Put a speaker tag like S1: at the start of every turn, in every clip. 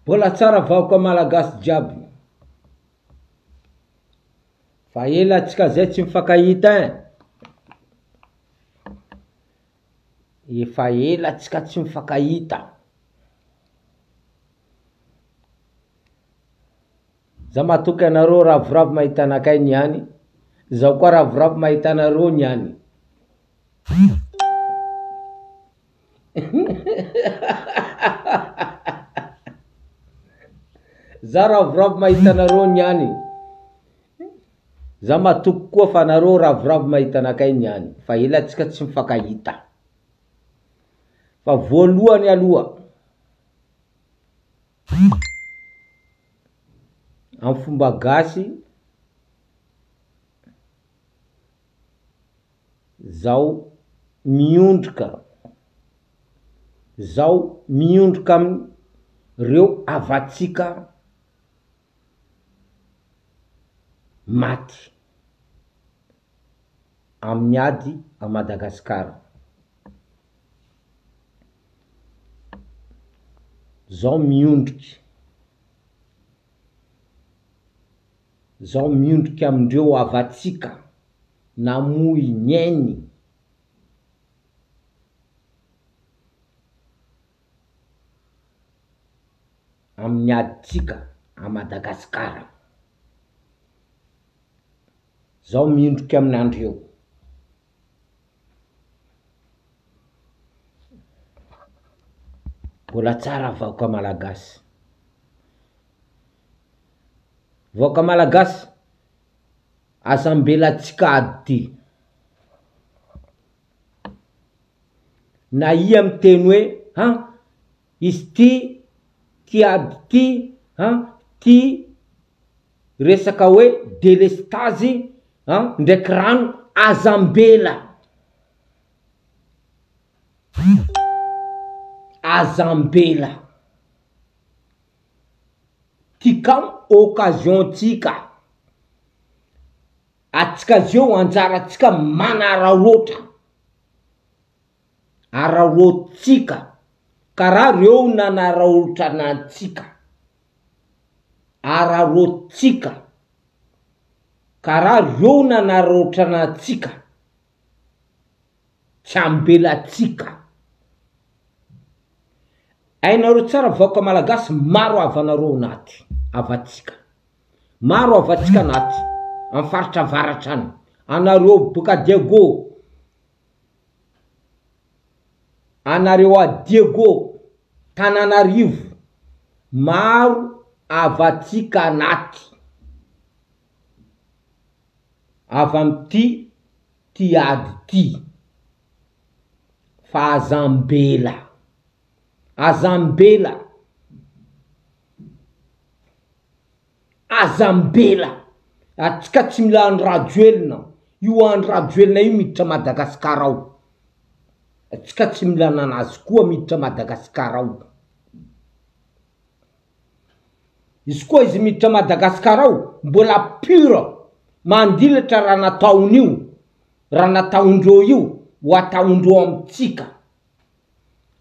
S1: Mbola tsara vahoaka malagasy jiaby. Fa ela tsika zay tsy mifankahita ein. Efa ela tsika tsy mifankahita. Za matoky anareo ravoravo mahita anakay niany, zaho koa ravoravo mahita anareo niany. Za ravoravo mahita anareo niany. Za matoky koa fa nareo ravoravo mahita anakay niany, fa ela tsika tsy mifankahita. Fa voalohany aloha, Amin'ny fomba gasy, zaho miondrika, zaho miondrika amin'ireo havantsika maty amin'ny ady à Madagasikara. Zaho miondriky, zaho miondriky amindreo havantsika namoy ny ainy amin'ny adintsika à Madagasikara. Zaho miondriky aminandreo. Mbola tsara vahoaka malagasy. Vahoaka malagasy, aza ambela antsika ady ty. Na ia miteny hoe han, izy ty, ty ady ty, han, ty resaka hoe delestazy an, ndraiky rano, aza ambela. Aza ambela. Ty kam occasion tsika. Atsika zeo anjaratsika manararoatra. Araraotsika karaha reo nanaraotra antsika. Araraotsika karaha reo nanaraotra antsika. Tsy ambelatsika. Hainareo tsara vahoaka malagasy maro havanareo anaty, havantsika. Maro havantsika anaty, am faritra avaratra any. Anareo boka Diego, anareo a Diego, Tananarivo, maro havantsika anaty. Avy amty ty ady ty. Fa aza ambela. Aza ambela. Aza ambela. Atsika tsy mila Andry Rajoelina. Io Andry Rajoelina io miditra Madagascar ao. Atsika tsy mila ananazy koa miditra Madagascar ao. Izy koa izy miditra Madagascar ao mbola pur mandilatra raha nataony io, raha nataondreo io ho ataondreo amitsika.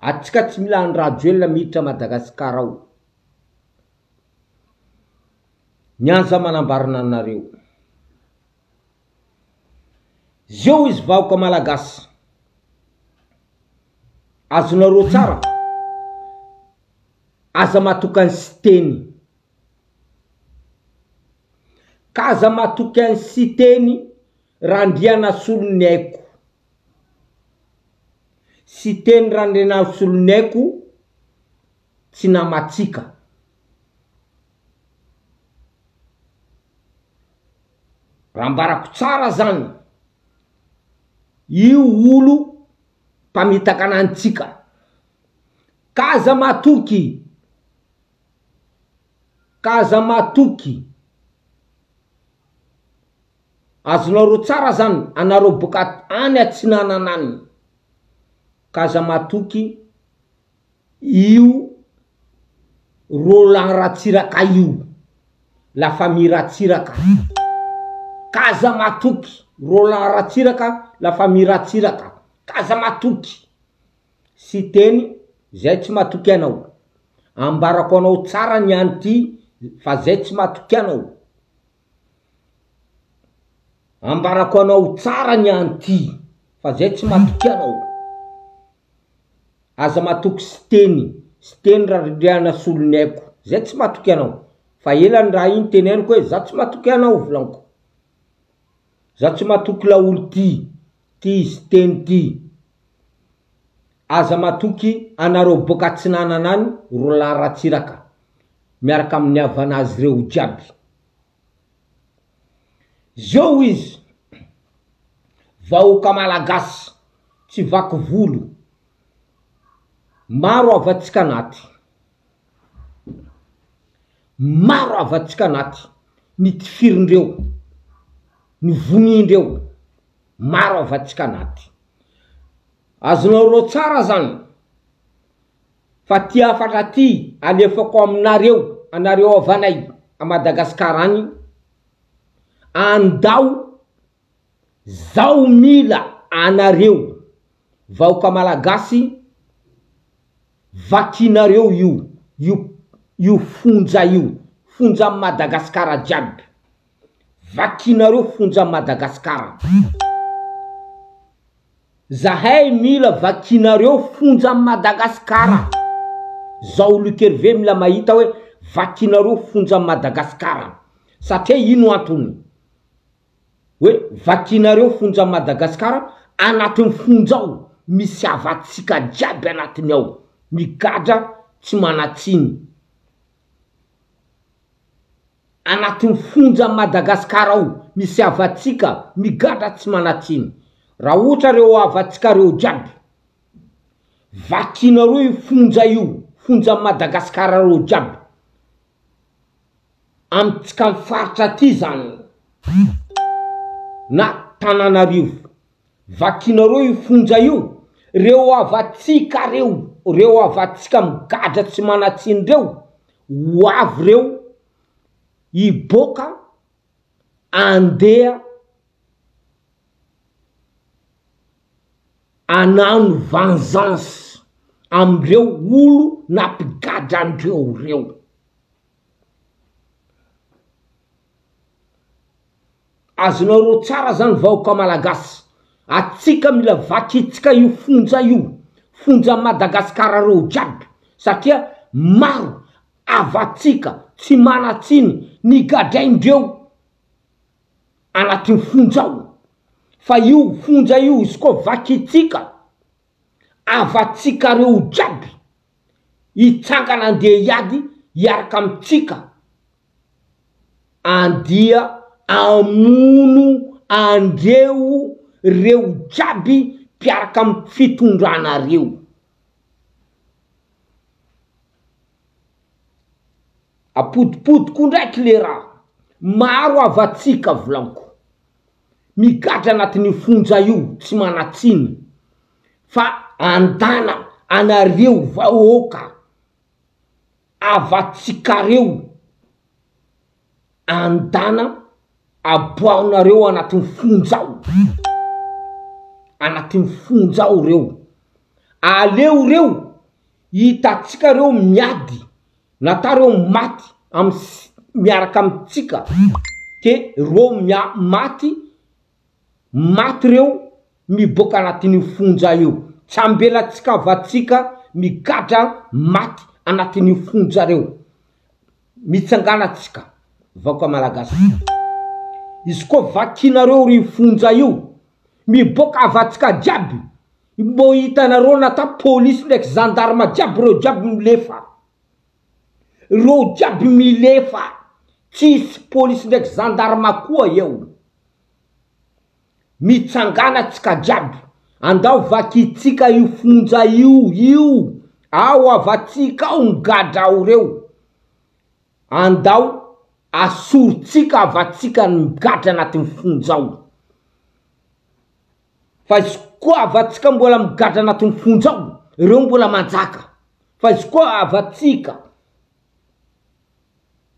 S1: Atsika tsy mila an'i Rajoelina miditra Madagascar ao. Ny aza manambarana anareo. Zeo izy vahoka malagasy. Azonareo tsara. Aza matoky an'i Siteny. Ka aza matoky an'i Siteny Randrianasoloniaiko. Siteny Randrianasoloniaiko tsy namantsika. Raha ambarako tsara zany, io olo mpamitaka anantsika. Ka aza matoky, ka aza matoky. Azonareo tsara zany, anareo boka any atsinanana any, ka aza matoky io Roland Ratsiraka io, la famille Ratsiraka, ka aza matoky Roland Ratsiraka, la famille Ratsiraka, ka aza matoky. Siteny, zay tsy matoky anao. Ambarako anao tsara ny any ty fa zay tsy matoky anao. Ambarako anao tsara ny any ty fa zay tsy matoky anao. Aza matoky Siteny, Siteny Randrianasoloniaiko, zay tsy matoky anao. Fa ela ny raha iny teneniko hoe za tsy matoky anao volaniko. Za tsy matoky laolo ty, ty Siteny ty. Aza matoky anareo boaka atsinanana any Roland Ratsiraka miaraka amin'ny havanazy reo jiaby. Zao izy, vahoaka malagasy tsy vaky volo, maro havantsika anaty, maro havantsika anaty, ny tifirindreo, ny vonindreo, maro havantsika anaty. Azonareo tsara zany fa ty hafatra ty alefako aminareo, anareo havanay a Madagascar any, andao zaho mila anareo vahoaka malagasy vakinareo io io io fonja io, fonja Madagascar jiaby. Vakinareo fonja Madagascar. Zahay mila vakinareo fonja Madagascar. Zao Luc Hervé mila mahita hoe vakinareo fonja Madagascar. Satria ino antony? Hoe vakinareo fonja Madagascar, anatin'ny fonja ao misy havantsika jiaby anatiny ao, migadra tsy manan-tsiny. Anatin'ny fonja Madagascar ao misy havatsika migadra tsy manatsiny raha ohatra reo havatsika reo jiaby vakinareo io fonja io fonja Madagascar reo jiaby amitsika am faritra aty zany na tananarivo Vakinareo io fonja io, reo havatsika reo, reo havatsika migadra tsy manatsiny reo, ho avy reo hiboaka andeha hanano vengeance amindreo olo nampigadra andreo reo. Azonareo tsara zany vahoaka malagasy, atsika mila vakitsika io fonja io, fonja Madagascar reo jiaby satria maro avatsika tsy manatsiny ny gadraindreo anatin'ny fonja ao, fa io fonja io izy koa vakitsika avatsika reo jiaby hitsangana andeha hiady hiaraka amitsika. Andia amono andreo reo jiaby mpiaraka am fitondrana reo. Apodipodiko ndraiky le raha, maro havatsika volaniko, migadra anatin'io fonja io tsy manatsiny fa andana anareo vahoaka. Avatsikareo andana aboahonareo anatin'ny fonja ao, anatin'ny fonja ao reo, aleo reo hitantsika reo miady na ta reo maty am miaraka amitsika ke reo mia- maty Maty reo miboaka anatin'io fonja io. Tsy ambelatsika vatsika migadra maty anatin'io fonja reo. Mitsangana tsika vahoaka malagasy. Izy koa vakinareo ry fonja io, miboaka avatsika jiaby, mbô hitanareo nata polisy ndraiky gendarme jiaby reo jiaby milefa. Reo jiaby milefa, tsisy polisy ndraiky gendarme koa eo. Mitsangàna tsika jiaby, andao vakitsika io fonja io io, ao havatsika ao ny gadra ao reo, andao asoritsika havatsika ny migadra anatin'ny fonja ao, fa izy koa havatsika mbola migadra anatin'ny fonja ao, reo mbola manjaka, fa izy koa havatsika.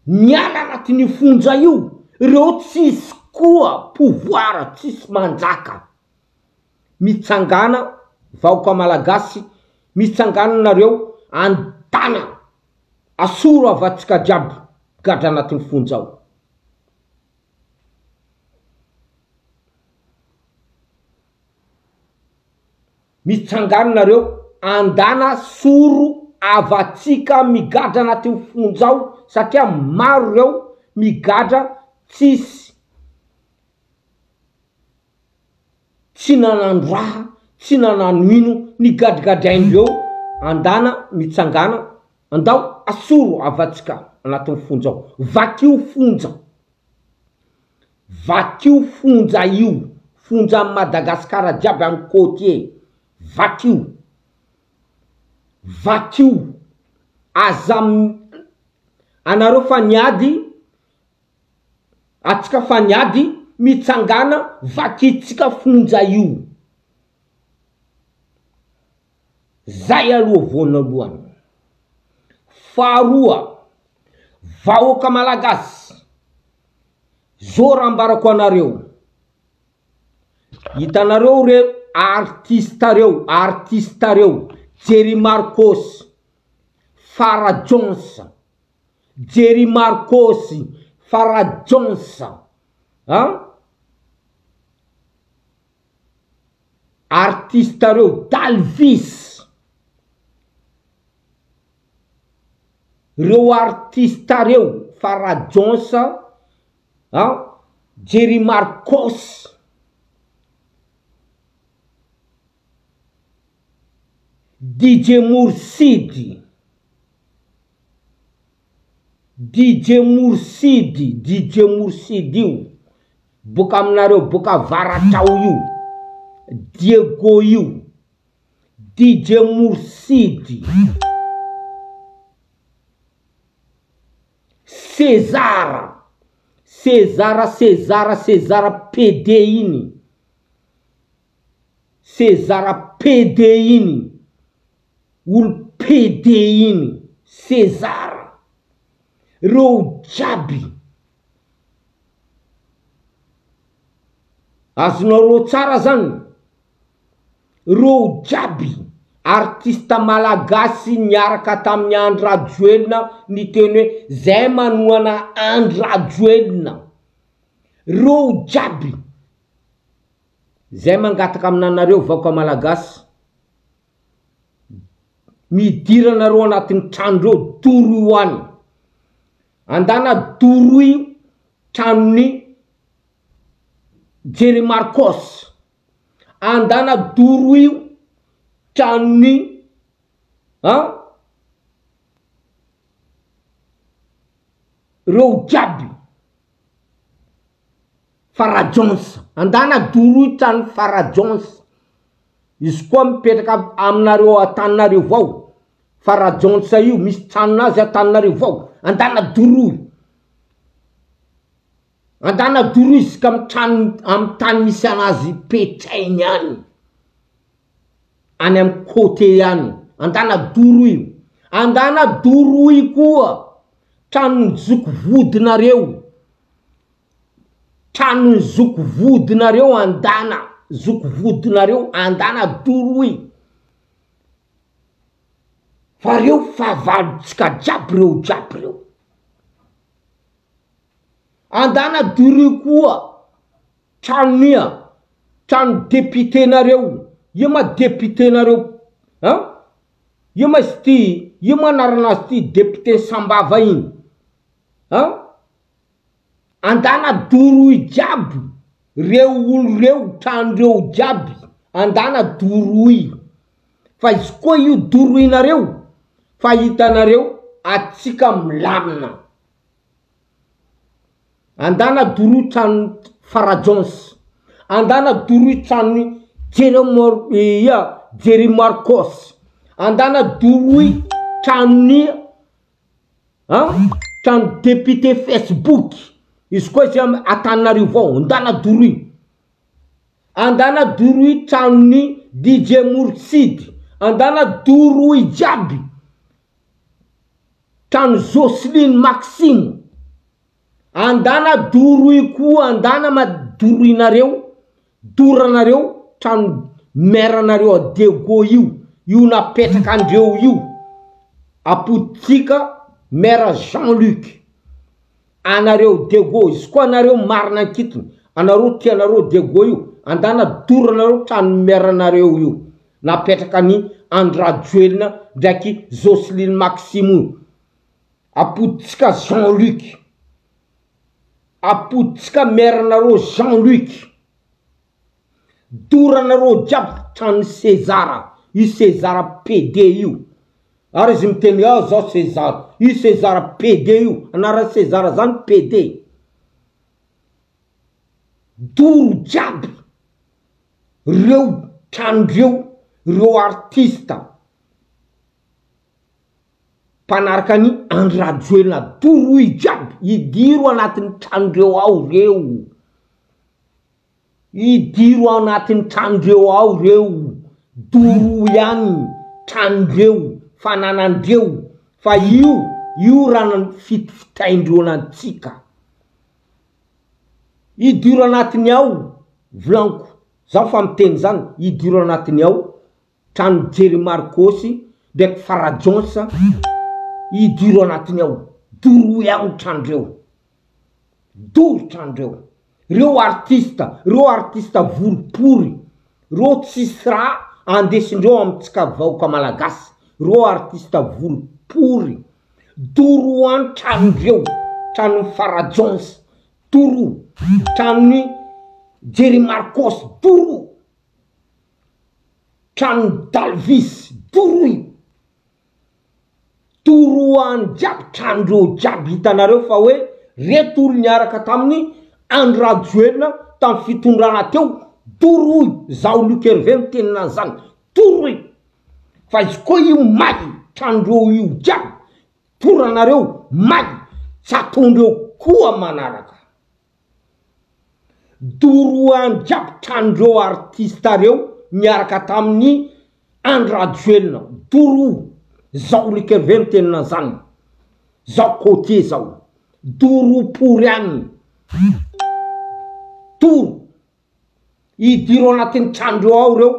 S1: Miala anatin'io fonja io reo tsisy koa pouvoir tsisy manjaka mitsangana vahoka malagasy mitsangana nareo andana. Asoro havantsika jiaby gadra anatin'ny fonja ao. Mitsangana nareo andana soro havantsika migadra anatin'ny fonja ao satria maro reo migadra tsisy Tsy nanano raha, tsy nanano ino, nigadrigadraindreo andana mitsangana, andao asoro havantsika anatin'ny fonja ao, vakio fonja, vakio fonja io, fonjan'i Madagasikara jiaby any côtier, vakio, vakio, aza anareo fa niady Atsika fa niady mitsangana vakitsika fonja io. Zay aloha voanalohany. Faharoa, vahoaka malagasy, zao raha ambarako anareo, hitanareo reo artiste reo, artiste reo, Jerry Marcos, Fara Jones, Jerry Marcos, Farah Jones a! Artiste reo Dalvis, reo artiste reo Farah Jones a, Jerry Marcos. DJ Morsidy, DJ Morsidy, DJ Morsidy io, boaka aminareo boaka avaratra ao io, Diego io, DJ Morsidy, Cesar, Cesar Cesar Cesar PD iny. Cesar PD iny, olo PD iny, Cesar, reo jiaby, azonareo tsara zany, reo jiaby artiste malagasy niaraka tamin'i Andry Rajoelina niteny hoe zay manohana Andry Rajoelina, reo jiaby. Zay mangataka aminanareo vahoaka malagasy, midira nareo anatin'ny trano reo doroy any, andana doroy tranon'i Jerry Marcos, andana doroy tranon'i an reo jiaby. Farah Jones, andana doroy trano Farah Jones, izy koa mipetraka aminareo Antananarivo ao, Farah Jones io misy tranonazy Antananarivo ao, andana doroy, andana doroy ziska amy trano amy tany misy anazy petrainy any, any amy côté any, andana doroy, andana doroy koa tranon'ny zoky vodinareo. Tranon'ny zoky vodinareo andana zoky vodinareo andana doroy fa reo fahavalontsika jiaby reo jiaby reo andana doroy koa tranon'ia trano député nareo ia ma député nareo an ia ma izy ty ia ma anaranazy ty député sambava iny an. Andana doroy jiaby reo olo reo trano reo jiaby andana doroy fa izy koa io doroinareo fa hitanareo atsika milamina andana doroy trano farajohns andana doroy tranony jereo ia jerry marcos andana doroy tranony An! Trano député Facebook izy koa izy am Antananarivo ao, ndana doroy. Andana doroy tranon'i DJ Mourtsidy, andana doroy jiaby. Trano Jocelyne Maxime, andana doroy koa andana ma doroinareo, doranareo trano maire nareo a Diego io, io napetraka andreo io, apotika. Maire Jean Luc, anareo Diego, izy koa anareo marina ankitony, anareo tianareo Diego io, andana doranareo tranon'ny maire nareo io, napetraka an'i Andry Rajoelina ndraiky Jocelyne Maxime io, apoditsika Jean Luc, apoditsika maire nareo Jean Luc. Doranareo jiaby tranon'i Cesar, io Cesar PD io, ary izy miteny hoe aho zao Cesar, io Cesar PD io, anaran'i Cesar zany PD. Doro jiaby reo tranondreo, reo artiste mpanaraka an'i Andry Rajoelina, doroy jiaby, idiro anatin'ny tranondreo ao reo. Idiro ao anatin'ny tranondreo ao reo, doroy any tranondreo, fananandreo, fa io, io raha fitafitaindreo antsika. Idiro anatiny ao, volaniko, zaho fa miteny zany, idiro anatiny ao, trano Jerry Marcos ndraiky Farah Jones, idiro anatiny ao, doroy ao ny tranondreo. Doro trano reo. Reo artiste, reo artiste voripory, reo tsisy raha andesindreo amitsika vahoaka malagasy, reo artiste voripory, doro any tranondreo, tranon'i Fara Jones, doro, tranon'i Jerry Marcos, doro, tranon'i Dalvis, doroy. Torohany jiaby tranondreo jiaby hitanareo fa hoe reto olo niaraka taminy Andry Rajoelina tam fitondrana teo toroy zaho Luc Hervé miteny anzany toroy fa izy koa io may tranondreo io jiaby toranareo may tsy ataondreo koa manaraka. Doroany jiaby tranondreo artiste reo niaraka tamin'i Andry Rajoelina doro zao Luc Hervé miteny anzany zao côtier zao doro pory any doro idiro anatin'ny tranondreo ao reo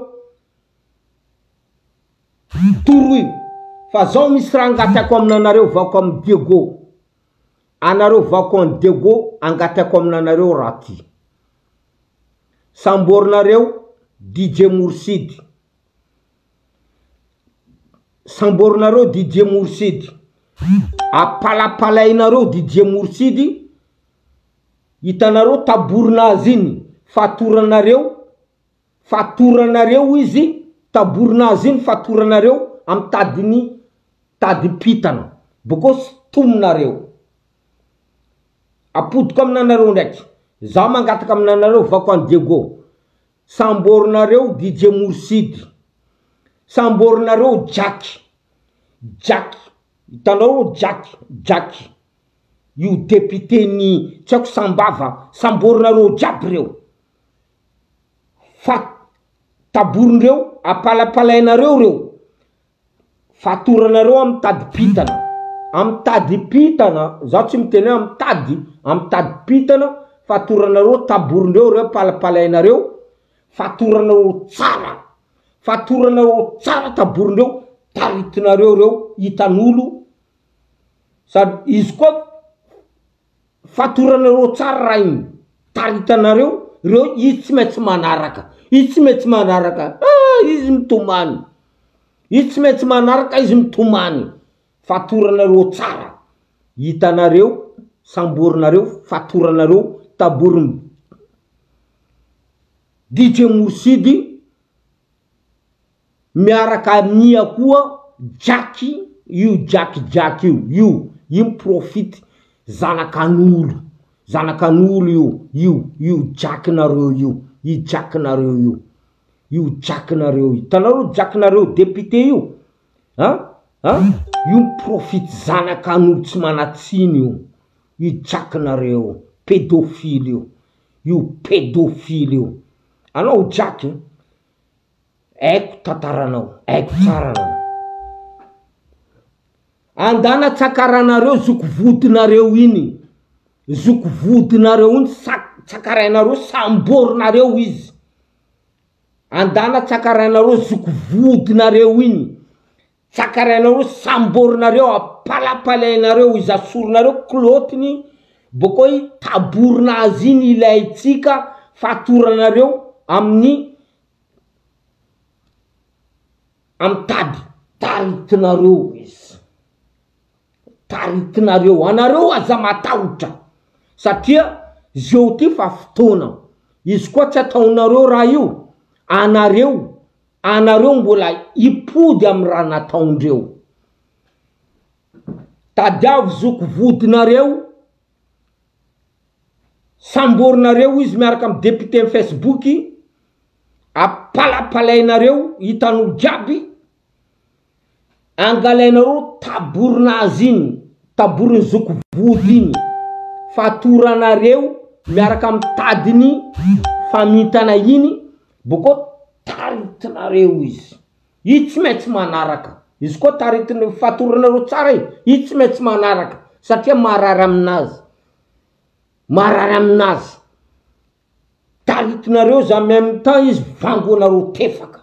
S1: doroy fa zao misy raha angatako aminanareo vaoko am Diego Anareo vako an Diego angatako aminanareo raha ty. Samborinareo DJ Moursidy. Samborinareo DJ Moursidy. Apalapalainareo DJ Moursidy. Hitanareo taborina azy iny, fatoranareo, fatoranareo izy, taborina azy iny fatoranareo amy tadiny Tadim-pintana, bokeo sintominareo. Apodiko aminanareo ndraiky, zaho mangataka aminanareo vako any Diego, samborinareo DJ Moursidy, samborinareo Jacky, Jacky, hitanao Jacky, Jacky, io député-n'ny tsy haiko Sambava, samborinareo jiaby reo, fa taborinreo, apalapalainareo reo. Fatoranareo amin'ny tadim-pintana, amin'ny tadim-pintana, zaho tsy miteny hoe amin'ny tady, amin'ny tadim-pintana, fatoranareo taborinreo reo palapalainareo, fatoranareo tsara, fatoranareo tsara taborinreo, taritinareo reo hitan'olo, sady izy koa Fatoranareo tsara raha iny taritanareo reo izy tsy maintsy manaraka izy tsy maintsy manaraka ah izy mitomany izy tsy maintsy manaraka izy mitomany fatoranareo tsara hitanareo samborinareo fatoranareo taborin'ny DJ Morsidy Miaraka amin'ia koa Jacky io Jacky Jacky io, io, io mi-profite zanakan'olo, zanakan'olo io, io, io Jacky nareo io, io Jacky nareo io, io Jacky nareo io, hitanareo Jacky nareo député io an, an, io mi-profite zanakan'olo tsy manan-tsiny io, io Jacky nareo io, pedophile io, io pedophile io, anao Jacky. Haiko tantaranao, haiko tsara anao. Andana tsakaranareo zoky vodinareo iny, zoky vodinareo iny sa- tsakarainareo samborinareo izy. Andana tsakarainareo zoky vodinareo iny. Tsakarainareo, samborinareo, apalapalainareo, izy asorinareo kilôtiny, bôkô i taborinazy iny ilaintsika fatoranareo amin'ny amy tady, taritinareo izy, taritinareo, anareo aza matahotra satria zeo ty fa fotoana, izy koa tsy ataonareo raha io, anareo Anareo mbola hipody am raha nataondreo. Tadiavo zoky vodinareo, samborinareo izy miaraka am député facebook, apalapalainareo hitan'olo jiaby, angalainareo taborinazy iny, taborin'ny zoky vody iny, fatoranareo miaraka am tadiny famintana iny, Boko taritinareo izy. Izy tsy maintsy manaraka. Izy koa taritiny fatoranareo tsara i, izy tsy maintsy manaraka satria marary aminazy. Marary aminazy. Taritinareo izy en même temps izy vangonareo tefaka.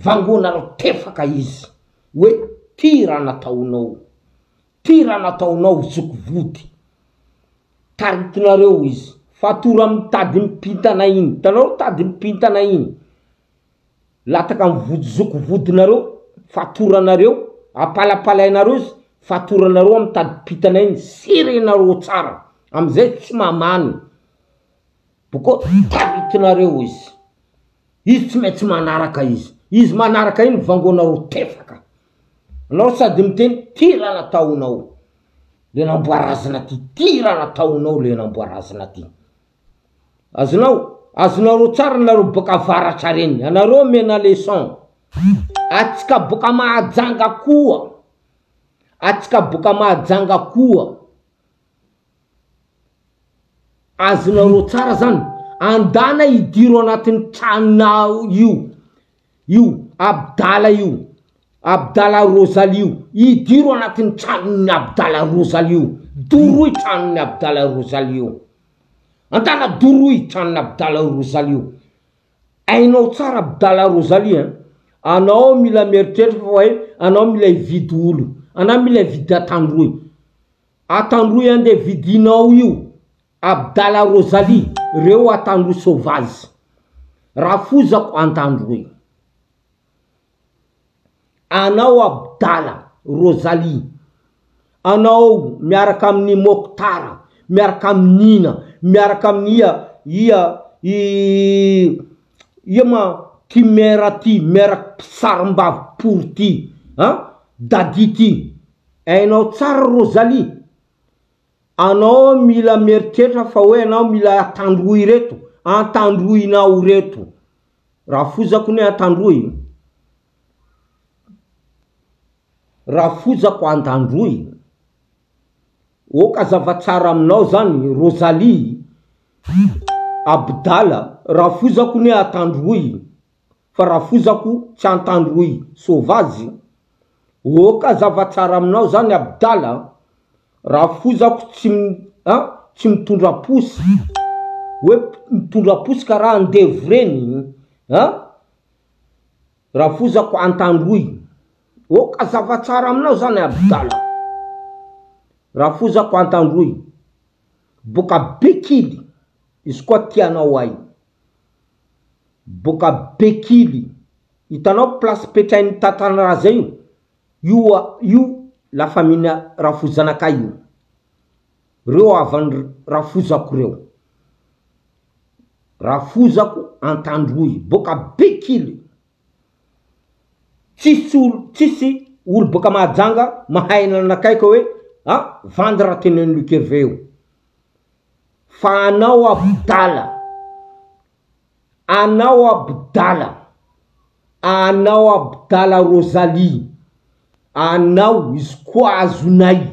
S1: Vangonareo tefaka izy. Hoe ty raha nataonao. Ty raha nataonao zoky vody. Taritinareo izy. Fatora amin'ny tady mipintana iny. Hitanareo tady mipintana iny. Lataka amin'ny vody zoky vodinareo, fatoranareo, apalapalainareo izy, fatoranareo amin'ny tady mpintana iny, serenareo tsara. Amizay tsy mamany. Boko taritinareo izy. Izy tsy maintsy manaraka izy. Izy manaraka iny vangonareo tefaka. Anao sady miteny ty raha nataonao le namboarazina ty, ty raha nataonao le namboarazina ty. Azonao? Azonareo tsara nareo boka avaratra reny, anareo omena leçon. Atsika boka Mahajanga koa, atsika boka Mahajanga koa. Azonareo tsara zany, andana idiro anatin'ny tranonao io, io abdala io, abdala rosalie io, idiro anatin'ny tranon'ny abdala rosalie io, doroy tranon'ny abdala rosalie io, andana doroy tranon'ny abdala rosalie io, hainao tsara abdala rosalie an, anao mila mieritreritra fa hoe anao mila hividy olo, anao mila hividy atandroy. Atandroy andeha vidinao io Abdala Rosalie reo atandroy sauvage rafozako antandroy anao Abdala Rosalie anao miaraka amin'ny Mokhtar miaraka amin'i Nina miaraka amin'ny ia ia i ia ma ty mère ty mère mpisarimbavy pory ty an Dadi ty Hainao tsara Rosalie, anao mila mieritreritra fa hoe anao mila atandroy ireto, antandroinao ireto, rafozako ne antandroy, rafozako antandroy, ok hazava tsara aminao zany Rosalie, Abdala, rafozako ne antandroy. Fa rafozako tsy antandroy sauvage ok hazava tsara aminao zany abdala a! Rafozako tsy a tsy mitondra posy hoe mitondra posy karaha andevo reny a! Rafozako antandroy ok hazava tsara aminao zany abdala rafozako antandroy boka bekily izy koa tianao ay. Boka bekily hitanao place petrahin'ny tantanraza io io io la famille rafozanakay io reo havan'ny rafozako reo rafozako antandroy boka bekily tsisy olo tsisy olo boka mahajanga mahay anakay ka hoe ah vandy raha tenenin'i Luc Hervé io fa anao abdala Anao abdala, anao abdala Rosalie, anao izy koa azonay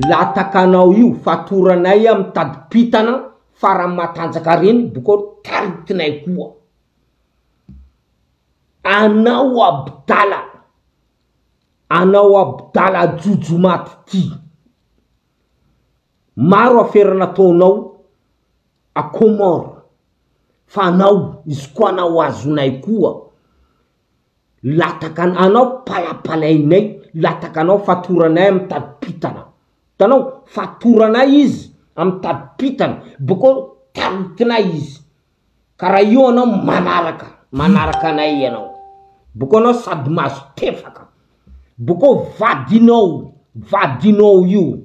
S1: latakanao io fatoranay am tadimpitana farany matanjaka reny bokeo taritinay koa. Anao abdala, anao abdala jojo maty ty. Maro afera nataonao a Comores fa anao izy koa anao azonay koa. Lataka anao palapalainay, lataka anao fatoranay amin'ny tadipitana. Hitanao, fatoranay izy amin'ny tadipitana, bokeo taritinay izy. Ka raha io anao manaraka, manaraka anay ianao. Bokeo anao sady mahazo tefaka. Bokeo vadinao, vadinao io,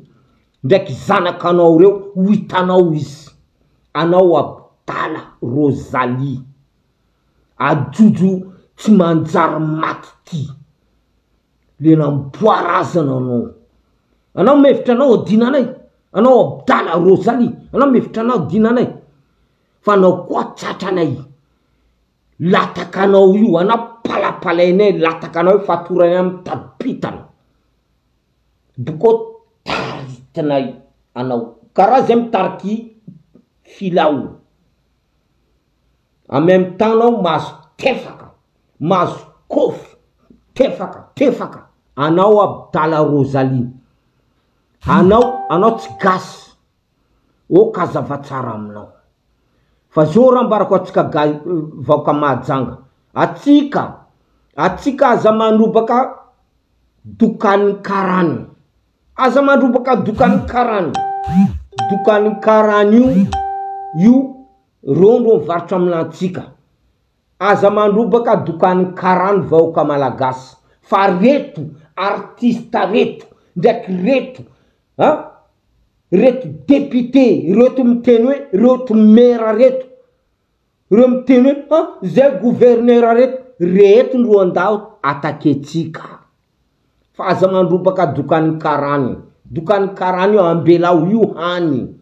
S1: ndraiky zanakanao reo, ho hitanao izy. Anao Abdala Rosalie. Ajojo tsy manjary maty ty. Le namboarazana anao. Anao mihevitra anao adinanay. Anao Abdala Rosalie. Anao mihevitra anao adinanay. Fa anao koa tratranay. Lataka anao io. Anao palapalainay lataka anao io fatoranay amin'ny tadipitana. Boko taritinay anao. Karaha zay mitariky filao. En même temps anao mahazo tefaka, mahazo kôfy, tefaka, tefaka, anao Abdala Rosalie, anao, anao tsy gasy, ok hazava tsara aminao, fa zao raha ambarako antsika ga- vahoaka Mahajanga, atsika, atsika aza mandrobaka dokan'ny karana, aza mandrobaka dokan'ny karana, dokan'ny karana io, io Reo ndro mivarotra aminantsika. Aza mandrobaka dokan'ny karany vahoaka malagasy fa reto artiste reto ndraiky reto a reto député reto miteny hoe reto maire reto reo miteny hoe a zay gouverneur reto reto ndro andao attaquer-tsika fa aza mandrobaka dokan'ny karany dokan'ny karany io ambelao io hany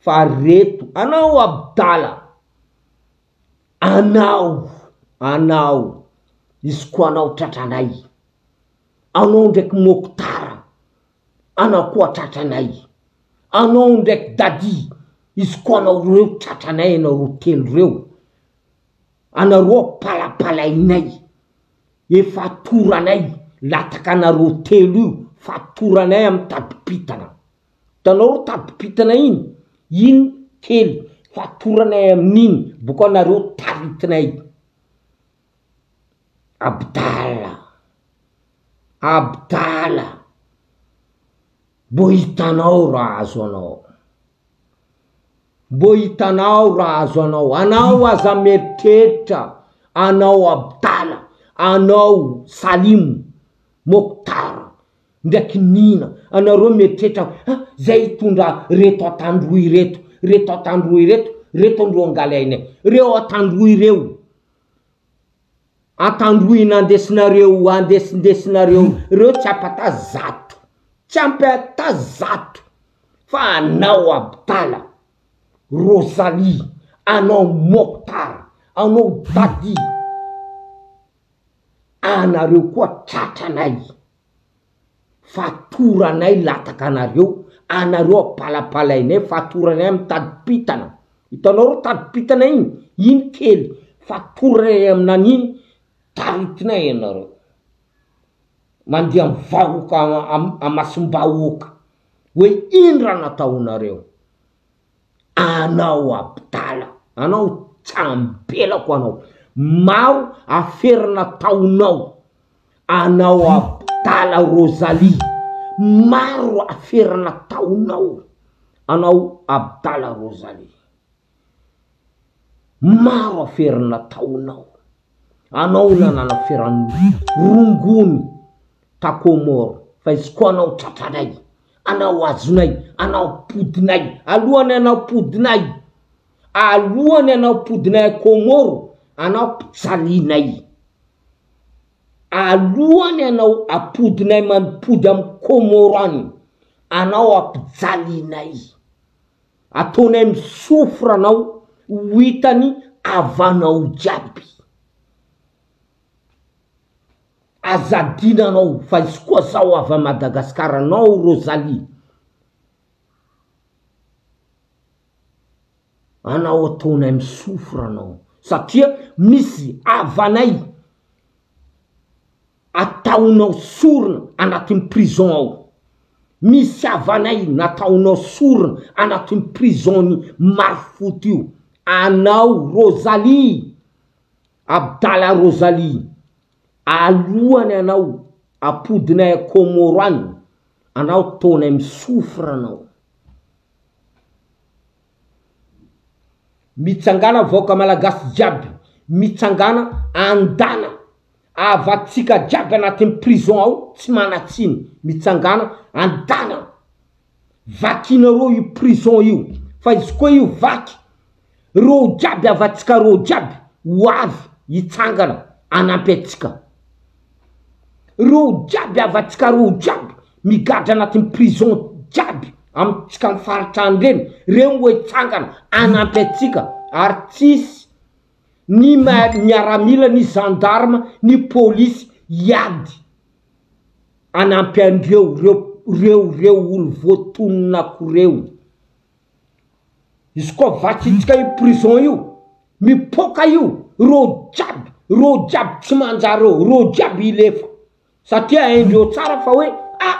S1: Fa reto anao abdala anao anao izy koa anao tratranay anao ndraiky moctara anao koa tratranay anao ndraiky dadi izy koa anao reo tratranay anareo telo reo anareo apalapalainay efa toranay lataka anareo telo io fatoranay amy tadipitana. Hitanao ro tadipitana iny, iny kely fatoranay amin'iny boko anareo taritinay. Abdala, abdala, mbô hitanao raha azo anao, mbô hitanao raha azo anao, anao aza mieritreritra, anao abdala, anao salimo, moctar, Ndraiky nina anareo mieritreritra hoe ha zay hitondra reto Antandroy ireto, reto Antandroy ireto, reto ndro angalainay, reo Antandroy reo, Antandroy nandesinareo andesindesinareo reo tsy ampata zato, tsy ampata zato, fa anao abdala, Rosalie, anao Mokhtar, anao Dadi, anareo koa tratranay. Fatoranay lataka anareo, anareo apalapalainay, fatoranay amy tadipitana, hitanao ro tadipitana iny, iny kely, fatoranay aminan'iny, taritinay ianareo, mandeha mivahoka amasom-bahoaka, hoe ino raha nataonareo, anao abdala, anao tsambelako anao, maro afera nataonao. Anao Abdala Rosalie, maro afera nataonao, anao Abdala Rosalie, maro afera nataonao, anao nanana aferan'ny rongony ta Comore, fa izy koa anao tratranay, anao azonay, anao apodinay, alohany anao apodinay, alohany anao apodinay a Comore, anao ampijalinay. Alohany anao apodinay mampody am Comore any anao ampijalinay ataonay misofra anao ho hitany havanao jiaby aza adino anao fa izy koa zaho avy a Madagascar anao Rosalie Anao ataonay misofra anao satria misy havanay ataonao sorona anatin'ny prison ao, misy havanay nataonao sorona anatin'ny prison-n'i Marofoto io, anao Rosalie, Abdala Rosalie. Alohany anao apodinay a Comoro any, anao taonay mi-souffre anao. Mitsangana vahoaka malagasy jiaby, mitsangana andana avatsika jiaby anatin'ny prison ao tsy manatsiny, mitsangana andana vakinareo io prison io fa izy koa io vaky reo jiaby avatsika reo jiaby ho avy hitsangana anampy atsika. Reo jiaby havatsika reo jiaby migadra anatin'ny prison jiaby amitsika am faritra any reny, reo mbo hitsangana hanampy atsika ary tsisy ny miaramila ny gendarme ny polisy hiady hanampy andreo reo reo reo olo voatononako reo. Izy koa vakintsika io prison io, mipoka io, reo jiaby, reo jiaby tsy manjary eo, reo jiaby hilefa, satria haindreo tsara fa hoe ah!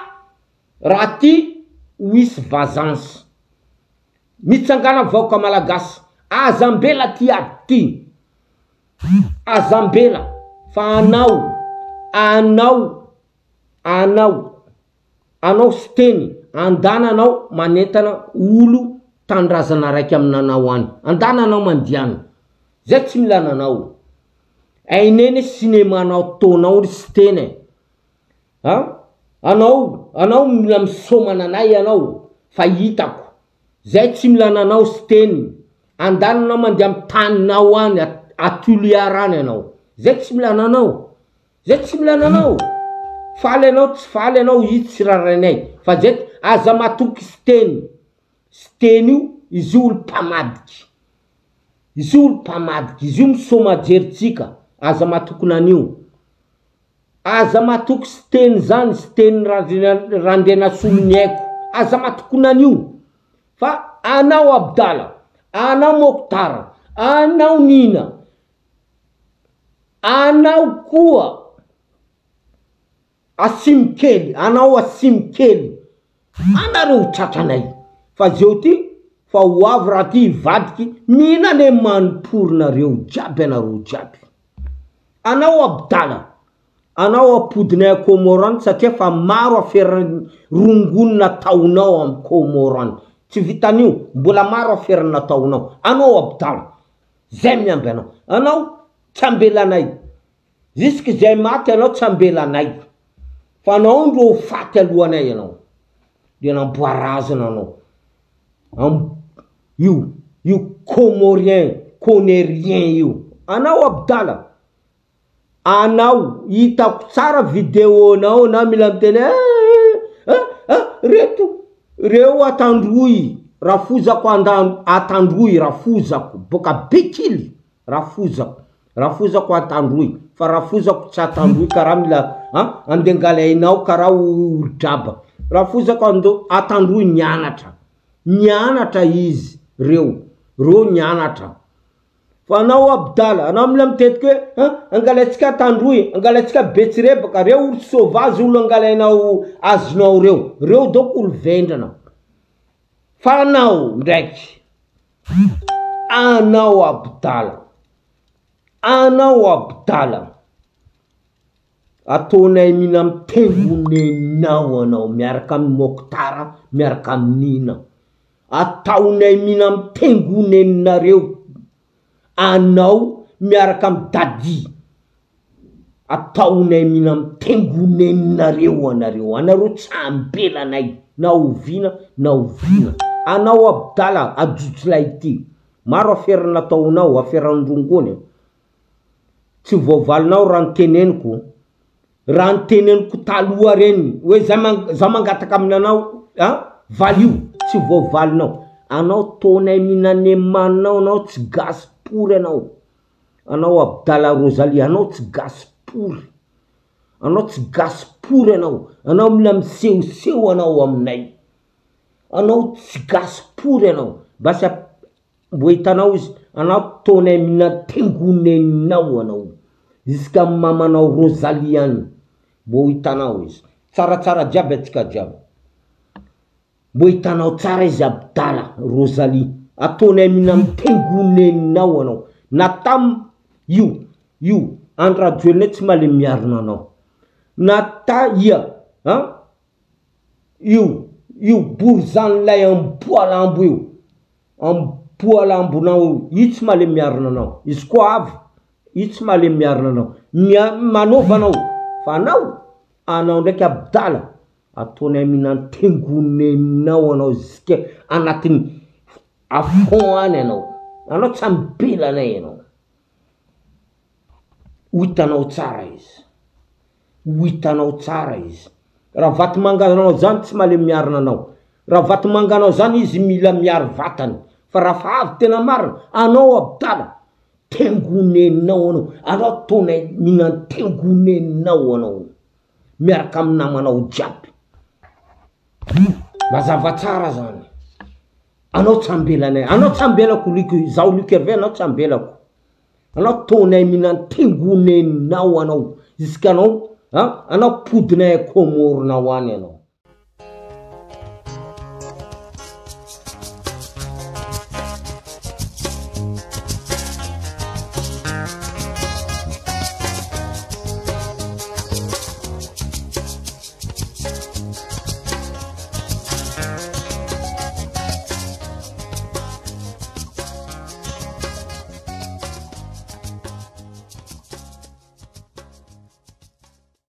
S1: raha ty ho hisy vazance. Mitsangàna vahoaka malagasy, aza ambela ty ady ty, aza ambela fa anao, anao, anao. Anao Siteny, andana anao manentana olo tanindrazana raiky aminanao any, andana anao mandiana, zay tsy mila ananao, ainene cinéma nao ataonao ry Siteny e, a, anao, anao mila misômana anay anao fa hitako, zay tsy mila ananao Siteny, andana anao mandeha am taninao any, a Tuléar any anao, zay tsy mila ananao. Zay tsy mila ananao. Faly anao tsy faly anao io tsy rarainay fa zay aza matoky siteny siteny io izy io olo mpamadika izy io olo mpamadika izy io misomajery tsika aza matoky nanio aza matoky siteny zany siteny Randrianasoloniaiko aza matoky nanio fa anao Abdala anao Moktara anao Nina Anao koa asimo kely, anao asimo kely, anareo tratranay fa zeo ty fa ho avy raha ty hivadiky mihinana e manipory nareo jiaby anareo jiaby. Anao abdala, anao apodinay a Comore any satria fa maro afera rongony nataonao am Comore any, tsy vitan'io mbola maro afera nataonao, anao abdala. Zay miamby anao. Anao tsy ambelanay. Jusque zay maty anao tsy ambelanay. Fa anao ndro ho faty alohanay anao. De namboarazana anao. Am io io comorien conerien io. Anao abdala. Anao hitako tsara video nao anao mila miteny eh eh eh reto reo atandroy rafozako andan atandroy rafozako boka bekily rafozako rafozako atandroy fa rafozako tsy atandroy karaha mila an andeha angalainao karaha olo draba rafozako ando atandroy nianatra nianatra izy reo reo nianatra Fa anao abdala, anao mila mitetiky hoe an, angalaintsika Antandroy, angalaintsika Betsirebaka, reo olo sauvage olo angalainao azonao reo, reo donc olo vendrana. Fa anao ndraiky, anao abdala, anao abdala, ataonay mila mitengonenao anao miaraka amin'ny Mokhtar, miaraka amin'i Nina. Ataonay mina mitengoneninareo anao miaraka am daddy ataonay mina mitengoneninareo anareo anareo tsy ambelanay na oviana na oviana anao abdala ajojolay ity maro afera nataonao aferan-drongony tsy voavalinao raha niteneniko Raha niteneniko taloha reny hoe za man- za mangataka aminanao an, valio, tsy voavalinao, anao taonay minanemanao anao tsy gasy pory anao, anao Abdala Rosalie anao tsy gasy pory, anao tsy gasy pory anao, anao mila misehoseho anao aminay, anao tsy gasy pory anao, basy ap- Mbo hitanao izy anao taonay mina tengoneninao anao jusqu'à mamanao Rosalie any mbo hitanao izy tsaratsara jiaby atsika jiaby mbo hitanao tsara izy abdala Rosalie ataonay mina mitengoneninao anao na tam io io. Andry Rajoelina tsy malemy miarina anao. Na ta ia an io io borizan'ilay amboalambo io amboalambonao io, io tsy malemy miarina anao. Izy koa avy io tsy malemy miarina anao. Mia manova anao fa anao anao ndraiky abdala ataonay mihinan-tengonenao anao jusque anatin'ny à fond any anao. Anao tsy ambelanay anao. Ho hitanao tsara izy. Ho hitanao tsara izy. Raha vatomanganao zany tsy malemy miarina anao. Raha vatomanganao zany izy mila miaro vatany. Fa raha fa avy tena marina, anao abdala, tengonenao anao. Anao ataonay mihinan-tengonenao anao. Miaraka amin'ny namanao jiaby. Mazava tsara zany. Anao tsy ambelanay. Anao tsy ambelako Luc, zaho Luc Hervé anao tsy ambelako. Anao taonay mihinan-tengonenao anao. Jusqu'anao, an, anao podinay à Comores-nao any anao.